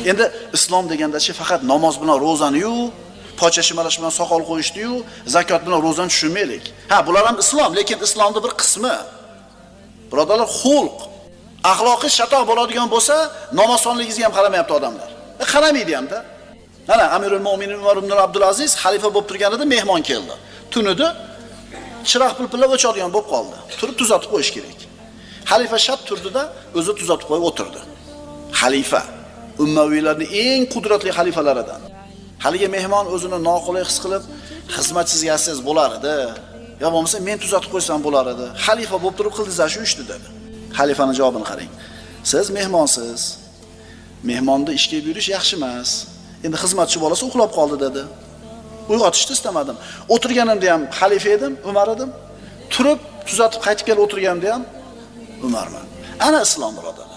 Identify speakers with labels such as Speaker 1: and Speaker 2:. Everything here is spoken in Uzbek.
Speaker 1: Endi islom degandachi faqat namoz bilan ro'zani-yu, pocha shimalash bilan soqol qo'yishdi-yu, zakot bilan ro'zani tushunmaylik. Ha, bular ham islom, lekin islomning bir qismi. Birodarlar, xulq, axloqiy chatoq bo'ladigan bo'lsa, namozxonligingizga ham qaramayapti odamlar. Qaramaydi hamda. Mana Amirul Mo'minin Umar ibn Abdulaziz xalifa bo'lib turganida mehmon keldi. Tunida chiroq pilpillab o'chadigan bo'lib qoldi. Turib tuzatib qo'yish kerak. Xalifa shat turdida o'zi tuzatib qo'yib o'tirdi. Xalifa Ummaviylarning eng qudratli xalifalaridan. Haligi mehmon o'zini noqulay his qilib, xizmatchisiga aziz bo'lar edi. Yo bo'lmasa men tuzatib qo'ysam bo'lar edi. Xalifa bo'lib turib qildingiz shu ishni dedi. Xalifaning javobini qarang. Siz mehmonsiz. Mehmonni ishga buyurish yaxshi emas. Endi xizmatchi bolasi uxlab qoldi dedi. Uyg'otishni istamadim. O'tirganimda ham xalifa edim, Umar edim. Turib tuzatib qaytib kelib o'tirganimda ham Umarman. Ana islom birodarlar.